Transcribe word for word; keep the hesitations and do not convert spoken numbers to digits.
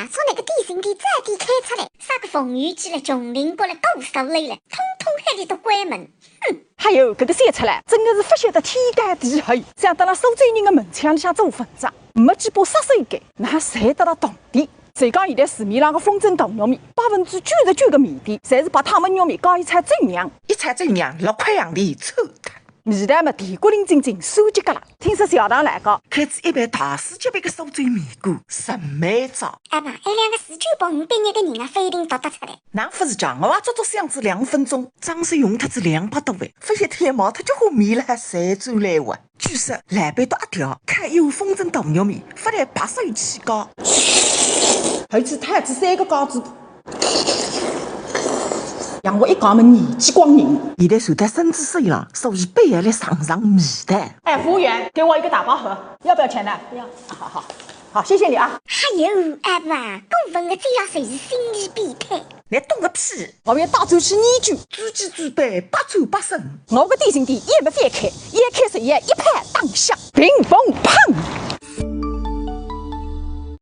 从那个点心店早点开出来，啥个凤游记了、琼林谷了、姑苏楼了，统统喊俚笃关门。哎哟，搿个小赤佬真的是勿晓得天高地厚，想到了苏州人的门腔里向做文章，没几把杀手锏，哪赚得到铜钿？就讲现在市面上的风筝大肉面，百分之九十九的面店，侪是白汤焖肉面加一炒酒酿。一炒酒酿六块洋钿凑脱。味道嘛，甜骨灵晶晶，酸结结辣。听说小唐来个，开仔一爿大师级别的苏州面馆，审美照。阿爸，埃两个四九八五毕业的人啊，勿一定读得出来。哪勿是讲个哇？足足想仔两分钟，装修用脱仔两百多万，勿晓得毛脱交关面了还赚转来哇。据说老板笃阿条，开一碗风筝大肉面，勿但白手起家，而且他还只三个高子。让我一讲么年纪光人。现在算到孙子手浪，所以必要来尝尝味道。哎，服务员，给我一个打包盒，要不要钱呢？不要。好好好，谢谢你啊。哎哟，阿爸，顾问的嘴浪侪是心理变态。你懂个屁！我要大转去研究，知己知彼，百战百胜。我个点心店一日勿翻开，一开始也一派当香。屏风